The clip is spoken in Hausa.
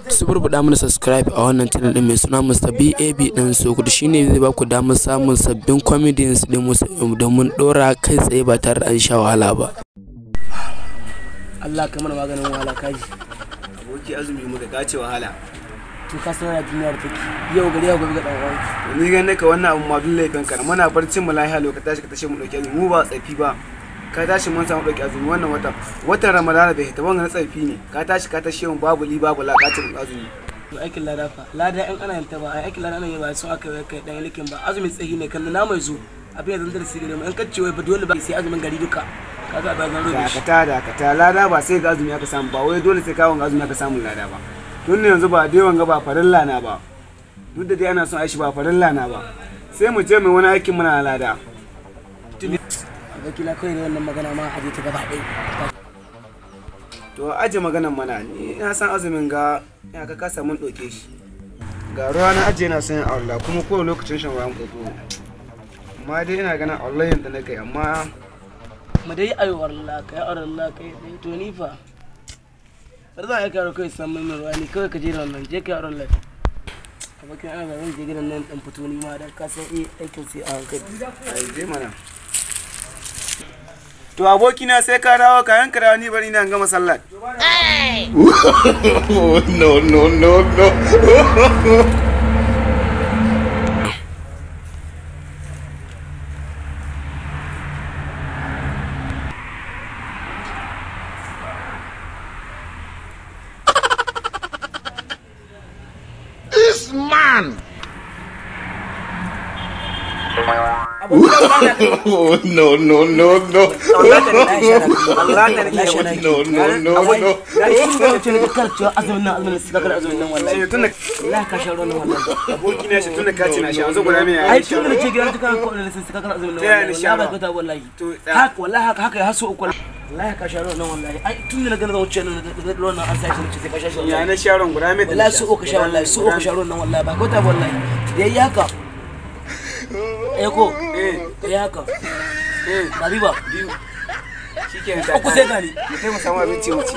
Suburbuɗa mana subscribe a wannan channel din mai suna Mr. BAB din Sokoto, shine zai baku damar samun sabbin comedians din mu domin dora kai tsaye ba tare da an sha wahala ba. Allah ka mana maganin wahala kaji. Aboki azumi muka kace wahala. To ka san ya duniyar take. Yau gari yau gobe ga dan uwan. Ni ganin ka wannan abu ma duk laifin ka. Muna barcin mu lafiya lokacin tashi ka tashi mu dauki azumi mu ba tsafi ba. Ka tashi mun samu dauki azumi wannan watan. Watan Ramadana bai hita wannan tsafi ne. Ka tashi ka tashi mun babu li babu la ka ci mun azumi. To aikin lada fa. Lada in ana yin ta ba ai aikin lada ana yi ba so aka yi kai dan likin ba. Azumi tsahi ne kan na mai zo. Abin yanzu da sigare mu in ka ce wai ba dole ba sai azumin gari duka. Kaga ba zan robe shi. Dakata lada ba sai ga azumi aka samu ba wai dole sai kawon azumi aka samu lada ba. Tun yanzu ba dai wanga ba farilla na ba. Duk da dai ana son aishi ba farilla na ba. Sai mu je mu wani aikin muna lada. Abokina kawai da wannan magana ma aje ta gaba ɗaya. To aje maganan mana ni na san azumin ga ya ka kasa mun ɗauke shi. Ga ruwa na aje na son yin Allah kuma kowane lokacin shan ruwa mun ɗauko. Amma dai ina ganin Allah yanda na kai amma mu dai ayo Allah kai Allah kai dai to ni fa. Har za a yi karo kai san mai ruwa ni kawai ka je da wannan je kai Allah. Abokin ana zan je gidan nan dan fito ni ma dan ka san eh aikin sai a hankali. Ai je mana. To abokina sai ka dawo ka yanka dawo ni bari ina gama sallah. No no no no. This man. No no no no. No no no no. Abokina shi tunda ka ce na shi yanzu guda mai ai tun da ce gidan tukan ko da sai ka kana azumin nan wallahi ba ka ta wallahi haka wallahi haka haka ya haso uku wallahi ka sharo nan wallahi ai tun da na gana wuce nan da ruwan nan an sai shi sai ka sha shi ya na sharon guda mai wallahi su uku sha wallahi su uku sharo nan wallahi ba ka ta wallahi da yayi haka eh ko eh yayi haka eh ba riba biyu shikenan uku sai gani mu kai mu samu abinci mu ci.